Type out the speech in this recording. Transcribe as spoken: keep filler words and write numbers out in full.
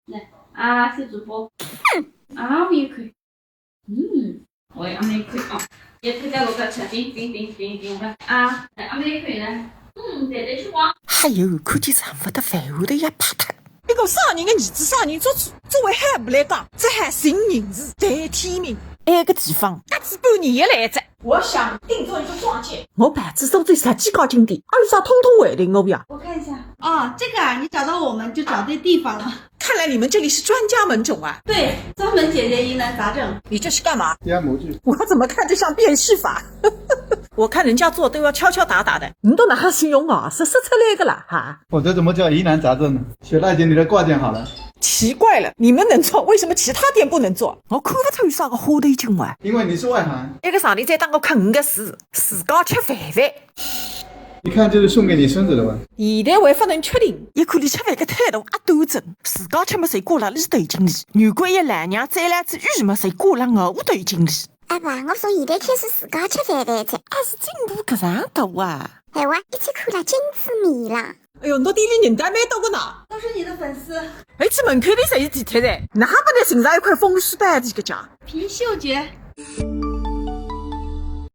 来啊，小主播，啊，我也可以。嗯，我也可以啊，也可以在我这吃，顶顶顶顶顶的啊，来，我也可以来。嗯，对对，去光。还有看见上勿得饭碗头也拍脱。一个啥人的儿子啥人做主，作为还勿来讲，这还寻人是代替命。埃个地方，阿子半年也来着。我想定做一个撞见。我牌子收走十几家金店，阿里啥统统回头我呀？我看一下，哦，这个啊，你找到我们就找对地方了。看来你们这里是专家门诊啊。对，专门解决疑难杂症。你这是干嘛？压模具。我怎么看着像变戏法？我看人家做都要敲敲打打的，你都哪哈形容啊？是说出来个啦哈。我这怎么叫疑难杂症呢？雪娜姐，你的挂件好了。奇怪了，你们能做，为什么其他店不能做？我看勿出有啥个花头劲啊。因为你是外行。埃个上钿再当我看五个字，自家吃饭饭。一看就是送给你孙子的吧？现在还勿能确定，一看伊吃饭个态度阿端正，自家吃么侪挂辣伊头颈里，如果一老娘再来只鱼么侪挂辣我头颈里。阿爸，我从现在开始自家吃饭饭去。还是进步搿样大啊！哎哇，一切看了真滋味啦！哎哟，侬店里人倒蛮多个呢。都是你的粉丝。哎，去门口里侪是地铁站，哪哈拨侬寻着一块风水板的个家？皮秀姐，